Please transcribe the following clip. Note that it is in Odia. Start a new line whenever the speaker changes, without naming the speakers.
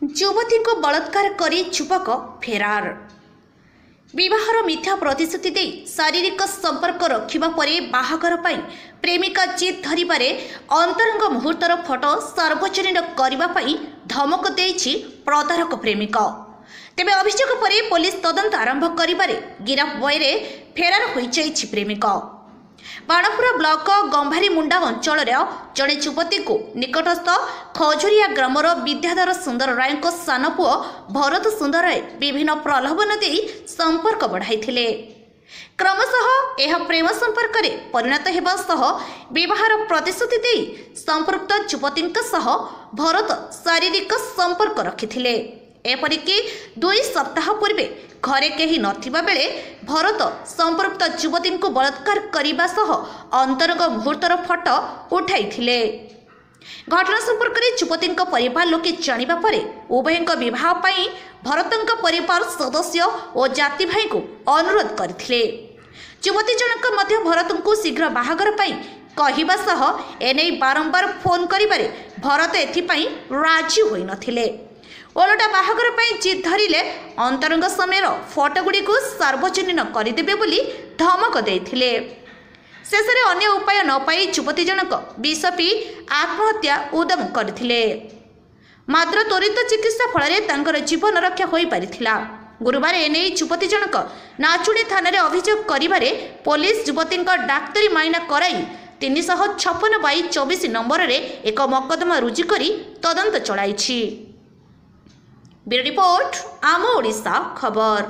ଯୁବତୀଙ୍କୁ ବଳାତ୍କାର କରି ଯୁବକ ଫେରାର। ବିବାହର ମିଥ୍ୟା ପ୍ରତିଶ୍ରୁତି ଦେଇ ଶାରୀରିକ ସମ୍ପର୍କ ରଖିବା ପରେ ବାହାଘର ପାଇଁ ପ୍ରେମିକା ଜିଦ୍ ଧରିବାରେ ଅନ୍ତରଙ୍ଗ ମୁହୂର୍ତ୍ତର ଫଟୋ ସାର୍ବଜନୀନ କରିବା ପାଇଁ ଧମକ ଦେଇଛି ପ୍ରତାରକ ପ୍ରେମିକ। ତେବେ ଅଭିଯୋଗ ପରେ ପୋଲିସ ତଦନ୍ତ ଆରମ୍ଭ କରିବାରେ ଗିରଫ ଭୟରେ ଫେରାର ହୋଇଯାଇଛି ପ୍ରେମିକ। ବାଣପୁର ବ୍ଲକ ଗମ୍ଭାରୀମୁଣ୍ଡା ଅଞ୍ଚଳର ଜଣେ ଯୁବତୀଙ୍କୁ ନିକଟସ୍ଥ ଖଜୁରିଆ ଗ୍ରାମର ବିଦ୍ୟାଧର ସୁନ୍ଦର ରାୟଙ୍କ ସାନ ପୁଅ ଭରତ ସୁନ୍ଦର ରାୟ ବିଭିନ୍ନ ପ୍ରଲୋଭନ ଦେଇ ସମ୍ପର୍କ ବଢ଼ାଇଥିଲେ। କ୍ରମଶଃ ଏହା ପ୍ରେମ ସମ୍ପର୍କରେ ପରିଣତ ହେବା ସହ ବିବାହର ପ୍ରତିଶ୍ରୁତି ଦେଇ ସମ୍ପୃକ୍ତ ଯୁବତୀଙ୍କ ସହ ଭରତ ଶାରୀରିକ ସମ୍ପର୍କ ରଖିଥିଲେ। ଏପରିକି 2 ସପ୍ତାହ ପୂର୍ବେ ଘରେ କେହି ନଥିବା ବେଳେ ଭରତ ସମ୍ପୃକ୍ତ ଯୁବତୀଙ୍କୁ ବଳାତ୍କାର କରିବା ସହ ଅନ୍ତରଙ୍ଗ ମୁହୂର୍ତ୍ତର ଫଟୋ ଉଠାଇଥିଲେ। ଘଟଣା ସମ୍ପର୍କରେ ଯୁବତୀଙ୍କ ପରିବାର ଲୋକେ ଜାଣିବା ପରେ ଉଭୟଙ୍କ ବିବାହ ପାଇଁ ଭରତଙ୍କ ପରିବାର ସଦସ୍ୟ ଓ ଜାତି ଭାଇଙ୍କୁ ଅନୁରୋଧ କରିଥିଲେ। ଯୁବତୀ ଜଣକ ମଧ୍ୟ ଭରତଙ୍କୁ ଶୀଘ୍ର ବାହାଘର ପାଇଁ କହିବା ସହ ଏନେଇ ବାରମ୍ବାର ଫୋନ୍ କରିବାରେ ଭରତ ଏଥିପାଇଁ ରାଜି ହୋଇନଥିଲେ। ଓଲଟା ବାହାଘର ପାଇଁ ଜିଦ୍ ଧରିଲେ ଅନ୍ତରଙ୍ଗ ସମୟର ଫଟୋଗୁଡ଼ିକୁ ସାର୍ବଜନୀନ କରିଦେବେ ବୋଲି ଧମକ ଦେଇଥିଲେ। ଶେଷରେ ଅନ୍ୟ ଉପାୟ ନ ପାଇ ଯୁବତୀ ଜଣକ ବିଷ ପିଇ ଆତ୍ମହତ୍ୟା ଉଦ୍ୟମ କରିଥିଲେ। ମାତ୍ର ତ୍ୱରିତ ଚିକିତ୍ସା ଫଳରେ ତାଙ୍କର ଜୀବନ ରକ୍ଷା ହୋଇପାରିଥିଲା। ଗୁରୁବାର ଏନେଇ ଯୁବତୀ ଜଣକ ନାଚୁଣୀ ଥାନାରେ ଅଭିଯୋଗ କରିବାରେ ପୋଲିସ ଯୁବତୀଙ୍କ ଡାକ୍ତରୀ ମାଇନା କରାଇ 356/24 ନମ୍ବରରେ ଏକ ମକଦ୍ଦମା ରୁଜୁ କରି ତଦନ୍ତ ଚଳାଇଛି। ବ୍ୟୁରୋ ରିପୋର୍ଟ, ଆମ ଓଡ଼ିଶା ଖବର।